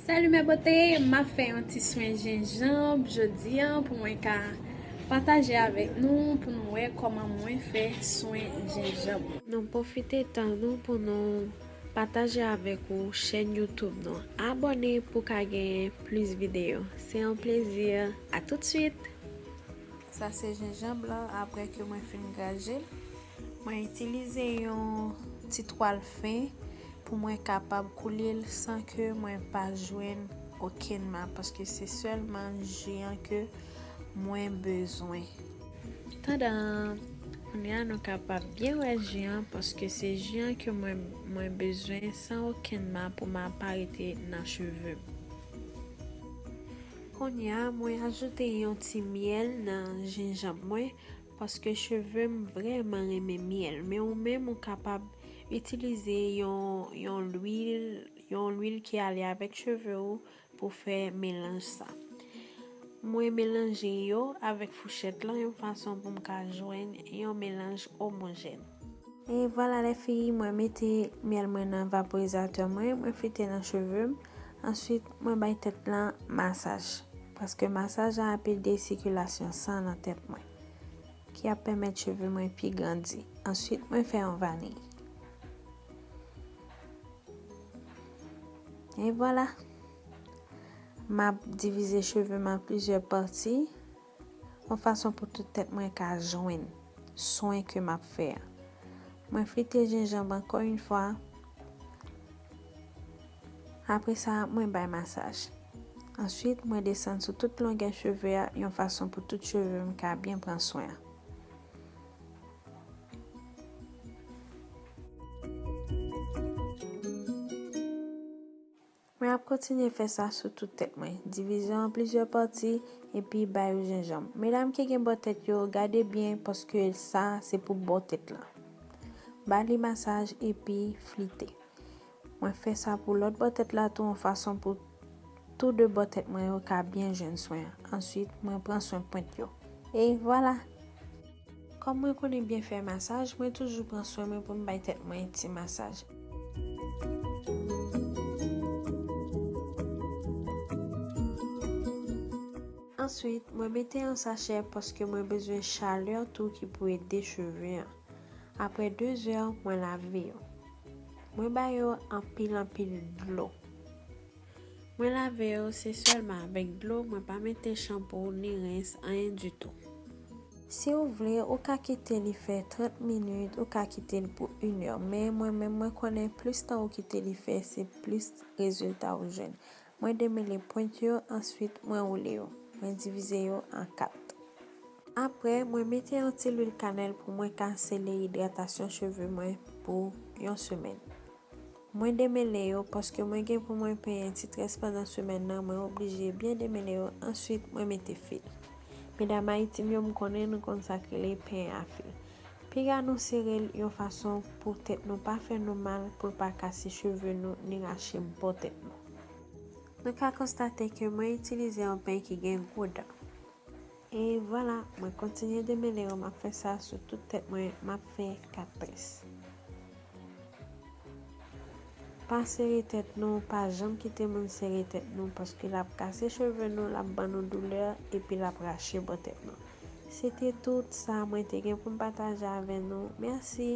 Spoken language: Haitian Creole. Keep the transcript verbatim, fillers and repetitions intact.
Salut mes beautés, m ap fè yon ti swen jenjanm jodi a pou mwen ka pataje avèk nou, pou nou wè kòman mwen fè swen jenjanm. Nou pwofite tan nou pou nou pataje avèk ou chèn YouTube nou. Abòne pou ka genyen plis videyo. Se yon plezi. A tout swit! Sa se jenjanm lan, apre ke mwen fin graje l. Mwen itilize yon ti twal fen pou mwen kapab koule l san ke mwen pa jwenn okenn ma, paske se sèlman ji an ke mwen bezwen. Pandan kounye a, nou kapab byen wè ji an, paske se ji an ke mwen, mwen bezwen san okenn ma pou ma pa rete nan cheve m. Kounye a, mwen ajoute yon ti myèl nan jenjanm mwen, paske cheve m vrèman renmen myèl. Men ou menm, ou kapab itilize yon, yon lwil, yon lwil ki ale avèk cheve ou pou fè melanj sa. Mwen melanje yo avèk fouchèt lan yon fason pou m ka jwenn yon melanj omojèn. E vwala lè fini, mwen mete myèl mwen nan vaporizatè mwen, mwen flite nan cheve m. Answit, mwen bay tèt lan masaj. Paske masaj la ap ede sikilasyon san nan tèt mwen, ki ap pèmèt cheve mwen pi grandi. Answit, mwen fè yon vaniy. E vwala. M ap divize cheve m an plizyè pati, yon fason pou tout tèt mwen ka jwenn swen ke m ap fè a. Mwen flite jenjanm ankò yon fwa. Apre sa, mwen bay masaj. Answit, mwen desann sou tout longè cheve a, yon fason pou tout cheve m ka byen pran swen an. Mwen ap kontinye fè sa sou tout tèt mwen. Divize an plizyè pati epi ba yo jenjanm. Medam ki gen bò tèt yo, gade byen paske sa se pou bò tèt lan. Ba li masaj epi flite. Mwen fè sa pou lòt bò tèt la tou, yon fason pou tou de bò tèt mwen yo ka byen jwenn swen an. Answit, mwen pran swen pwent yo. E vwala! Kòm mwen konnen byen fè masaj, mwen toujou pran swen mwen pou m bay tèt mwen ti masaj. Answit, mwen mete yon sachè paske mwen bezwen chalè tou ki pou ede cheve an. Apre de zè, mwen lave yo. Mwen ba yo anpil, anpil dlo. Mwen lave yo se sèlman avèk dlo, mwen pa mete chanpou ni rens, anyen ditou. Si w vle, ou ka kite li fè trant minit, ou ka kite l pou inè, men mwen menm, mwen konnen plis tan ou kite li fè, se plis rezilta ou jwenn. Mwen demele pwent yo, answit mwen woule yo. Mwen divize yo an kat. Apre, mwen mete yon ti lwil kanèl pou mwen ka sele idratasyon cheve mwen pou yon semèn. Mwen demele yo paske mwen gen pou mwen penyen ti très pandan semèn nan, mwen oblije byen demele yo, answit mwen mete fil. Medam Ayiti m yo, m konnen nou konn sa k rele penyen a fil. Piga nou sere l yon fason pou tèt nou pa fè nou mal, pou l pa kase cheve nou, ni rache bò tèt nou. Nou ka konstate ke mwen itilize yon peny ki gen gwo dan. E vwala, mwen kontinye demele yo, m ap fè sa sou tout tèt mwen, m ap fè kat très. Pa sere tèt nou, pa janm kite moun sere tèt nou, paske l ap kase cheve nou, l ap ban nou doulè, epi l ap rache bò tèt nou. Se te tout sa mwen te gen pou m pataje avè nou. Mèsi!